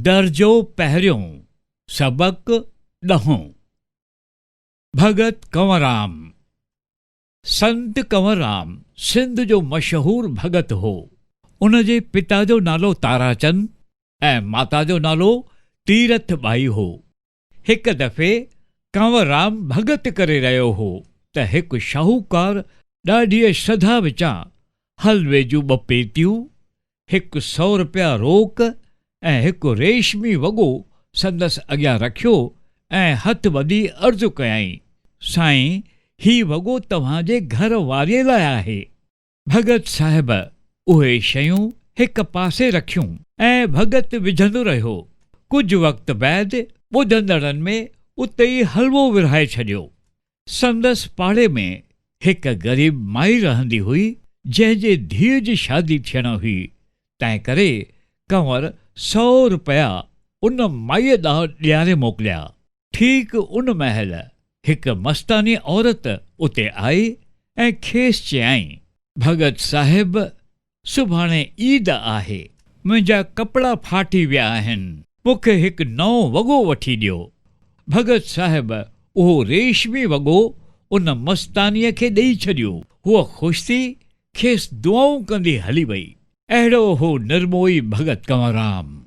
درجو پهريون، سبق ڏهون، ڀڳت ڪنوررام، سنت ڪنوررام سنڌ جو مشهور ڀڳت هو. ان جي پتا جو نالو تاراچند ۽ ماتا جو نالو تيرٿ ٻائي هو. هڪ دفعي ڪنوررام ڀڳت ڪري رهيو هو ته هڪ شاهوڪار ڏاڍيء شرڌا وچان حلوي جون ٻه پيتيون، هڪ سئو رپيا روڪ ۽ هڪ ريشمي وڳو سندس اڳيان رکيو ۽ هٿ ٻڌي عرض ڪيائين، سائين هي وڳو توهان جي گهر واريء لاء آهي. ڀڳت صاحب اهي شيون هڪ پاسي رکيون ۽ ڀڳت وجهندو رهيو. ڪجهه وقت بعد ٻڌندڙن ۾ اتي ئي حلوو ورهائي ڇڏيو. سندس پاڙي ۾ هڪ غريب مائي رهندي هئي، جنهن جي ڌيء جي شادي ٿيڻ هئي، تنهنڪري ڪنور سئو رپيا ان مائيء ڏانهن ڏياري موڪليا. ٺيڪ ان مهل هڪ مستاني عورت اتي آئي ۽ کيس چيائين. ڀڳت صاحب، سڀاڻي عيد آهي، منهنجا ڪپڙا ڦاٽي ويا آهن، مون کي هڪ نئون وڳو وٺي ڏيو. ڀڳت صاحب اهو ريشمي وڳو ان مستانيء کي ڏيئي ڇڏيو. هوء خوش ٿي کيس دعائون ڪندي هلي وئي. اهڙو هو نرموئي ڀڳت ڪنوررام.